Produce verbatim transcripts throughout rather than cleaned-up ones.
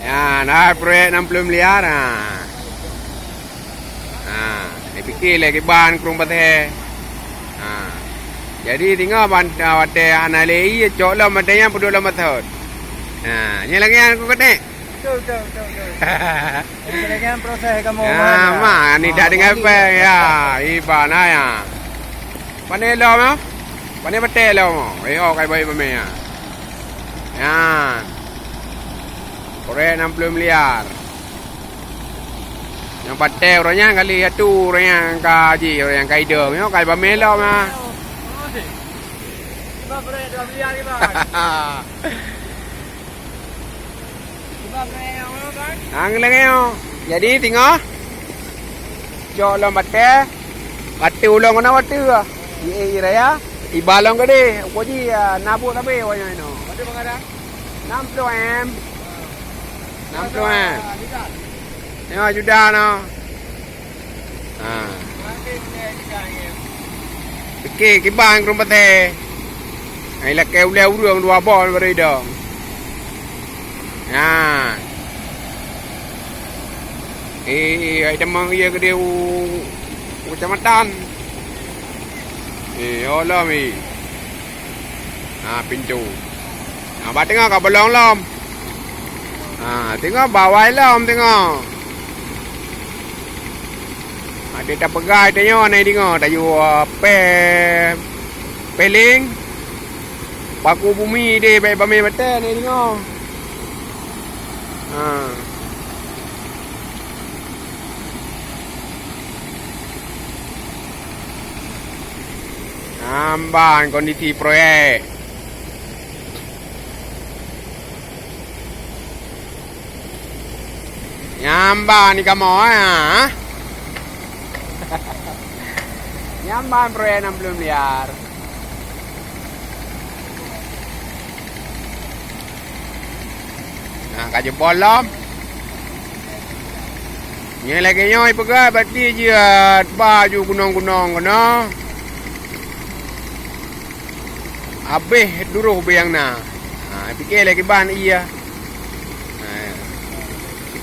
Ya, na proyek enam puluh miliar, ha. Ha, dipike lé kiban krueng Pasè. Ha. Jadi, singoh ban, watèe hana lé ie, cok lom watèe nyan peuduek lom bathot. Ha, nyan lagèe nyan keu keuneuk. Betul, betul, betul, betul. Jadi, lagèe nyan proses kamoe. Ya, man, ya. Ma, ni dah dengan pèng, ya. Iban, ha, ya. Pane lom, ya? Pane batèe lom, oh. Eh, oh, kai baik pamè, ya. Nyan. Proyek enam puluh miliar. Nyang patéh ureueng nyan kali atu ureueng nyang ka ji, ureueng nyang ka idong. Nyoe ka pamè lom, ah. Nyang lagèe nyoe. Jadi, singoh. Cok lom batèe. Batèe ulôn keunoe batèe. Ie, ie raya. Iba lôn keudéh. Uko ji, ah, na buet sabe awaknyan inoe. Nam ploh em. Nam ploh em. Nyoe Yuda nyoe. Ha. Pike kiban keu rumpetée. Hai lakée ulée ureueng dua boh bari dong. Ha. Eh, eh, hai teumang ie keudéh u, u kecamatan. Eh, ya Allah, mi. Ha, pintoe. Ha, bak teungoh ka bolong lom. Ha, teungoh bak awai lom teungoh. Ha, di tapeugah tanyoe na deungoe, tayue, ah, pè-, pèleng. Paku bumi deh, bèk pamè batèe na deungoe. Ha. Nyan ban kondisi proyek. Nyan ban di kamoe, ha? Nyan ban proyek enam puluh miliar. Nah, ka jebol lom. Nyoe lagèe nyoe ipeugah, berarti jeuet baju gunong-gunong keunoe. Habéh duroh bèe nyang na. Ha, pike lé kiban ie. Ha.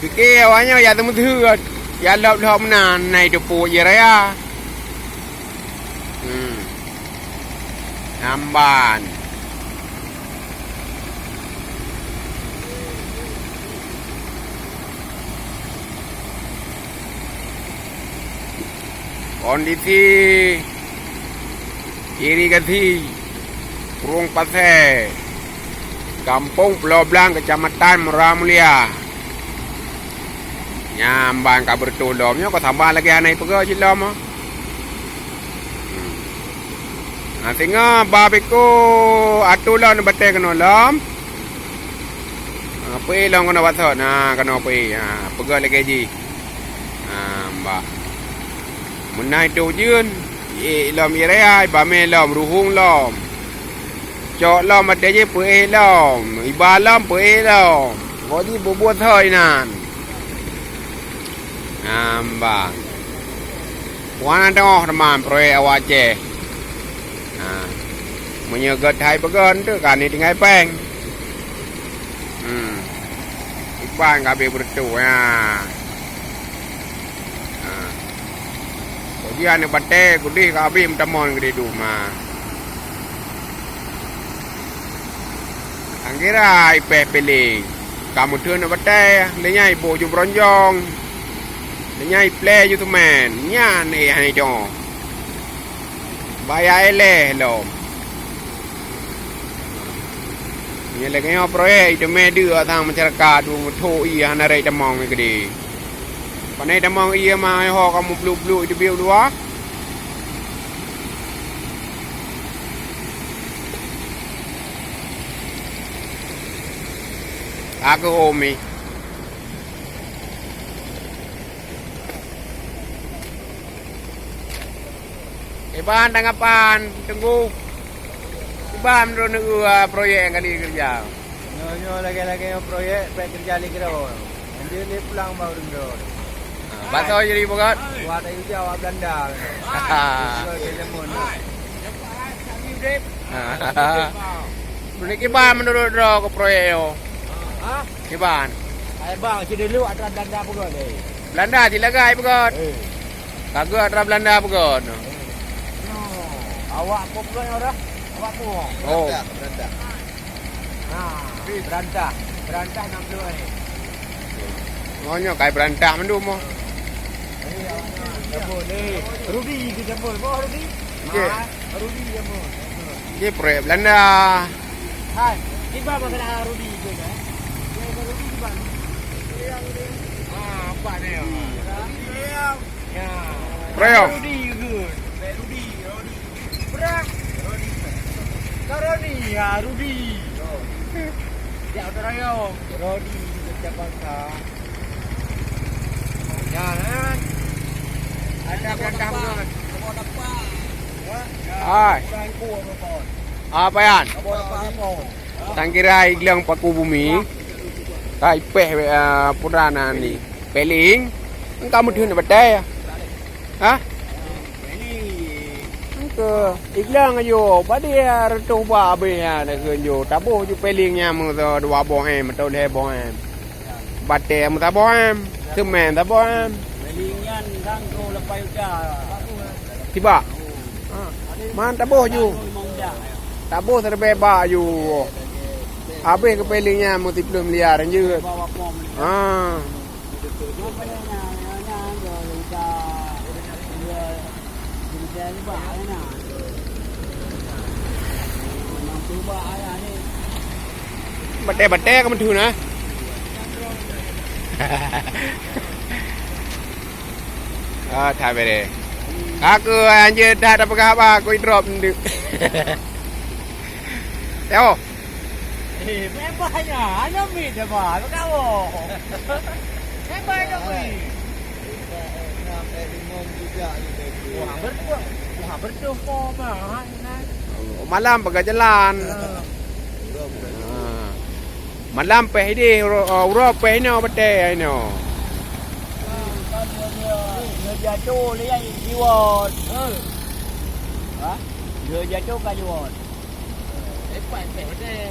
Pike awaknyan ya teumeuseuet, ya lhop-lhop meunan, na iteupeue ie raya. Hmm. Nyan ban. Kondisi irigasi Krueng Pasè, Gampông Pulo Blang, Kecamatan Mura Mulia. Nyan ban ka beureutoh lom nyoe, ka saban lagèe hana ipeugah cit lom, ah. Hmm. Nah, singoh ba piko atu lom batèe keunoe lom. Ha, peuék lom keunoe bathot. Ha, keunoe peuék. Ha, peugah lagèe jih. Ha, bah. Meunan itôh ujeuen, iék lom ie raya, ipamè lom, ruhueng lom. Cok lom batèe jih peuék lom, iba lom peuék lom. Kok jih bubuet thoi nan. Nyan ban. Wan teungoh teuma proyek awak Aceh. Ha. Meunyoe gèt hai peugah, eunteuk ka ni tinggai pèng. Hmm. Iban ka abéh beureutoh, ya. Ha. Kok jih aneuk batèe, kudéh ka abéh meutamong keudéh dum, ha. Anggira ipèh pèleng. Ka meuteun batèe, lé nyan iboh ju bronjong. Lé nyan iplè ju seumén. Nyan éh hai nyoe. Baya éh lé lom. Nyan lagèe nyoe proyek iteumé deuk sang masyarakat, dum meuthok ie hana rhot tamong keudéh. Pane tamong ie ma ho ka meubluk-bluk iteubiet u luwa. Ka keuh umi. Iban tanggapan Teungku. Iban meunurot neueu proyek nyang kali keureuja. Nyoe, nyoe lagèe-lagèe nyoe proyek bèk keureuja lé keudroe. Anjeut lé pulang bak ureueng droe. Ha, basoe jadi beugot. Buat ayu jih awak Belanda. Beutôi keu jameun. Ha. Kiban meunurot droe keu proyek nyoe? Kiban. Hai bang, cit dulu atra Belanda peugöt, eh. Belanda cit lagèe peugöt. Eh. Ka geuh atra Belanda peugöt. Eh. No. Awak peugöt orang? Awak peugöt. Oh. Berantah, berantah. Ha, berantah. Berantah enam puluh, eh. Oh, nyoe kai berantah mandum, oh. Eh, awak nyoe. Jambul, eh. Rudi ke jambul? Boh Rudi? Iya. Ha, Rudi jambul. Di proyek Belanda. Hai, tiba masalah Rudi tu, eh. Ya, Rudi tiba. Ah, apa ni? Ya. Proyek. Rudi good. Rudi, Rudi. Berang. Rudi. Karoni, ya, Rudi. Ya, Rudi. Rudi, siapa kah? Jangan. Ada kata bukan? Hai. Apa yan? Tangkira igleng paku bumi. Ka ipeh, ah, putra na ni. Peling. Engka meutheun batèe. Ha? Engka igleng ayo. Badi reutôh ba abéh nyan keu jo. Taboh ju peling nyan meusa dua boh em atau lhèe boh em. Batèe meusaboh em, semen saboh em. Weling nyan sang keu lepai uja. Tiba. Ha. Man taboh ju. Taboh seureubai bak ju. Habéh keu peling nyan meusiploh miliar jeuet. Ha. Batèe-batèe ka meutheun na. Ah, that bere. Aku anjir dah ada peugah apa, aku drop ndeuk. Yo. Eh, memangnya, hanya mit dah bah, tak tahu. Memang ada mit. Wah, bertuah. Wah, bertuah kau mah, nah. Oh, malam peugah jalan. Ha. Malam peh idéh, uro-, uroe peh inoe batèe inoe. Nyoe jatuh lé ya jiwot. Ha? Nyoe jatuh ka jiwot. Eh, pai peh batèe.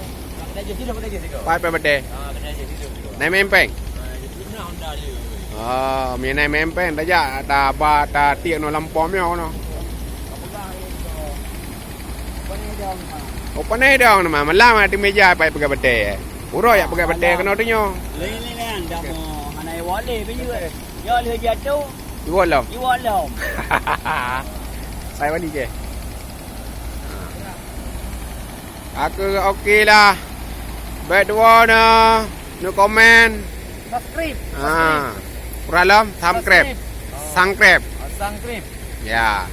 Pai peh batèe. Ah, kena je situ. Nai mempeng. Ah, itu pernah Honda dia. Ah, mi nai mempeng tajak ta ba ta tiek no lampom nyoe no. Oh, panai dong nama. Malam ada meja pai peugah batèe. Uroe yak peugah batèe kena tu nyoe. Lain-lain dah mau hana wale baju. Ya leh jatuh. Iwot lom. Iwot lom. Saya wali je. Aku okey lah. Baik dua na, nu komen. Subscribe. Ha. Kurang lom, subscribe. Subscribe. Subscribe. Oh, subscribe. Ya.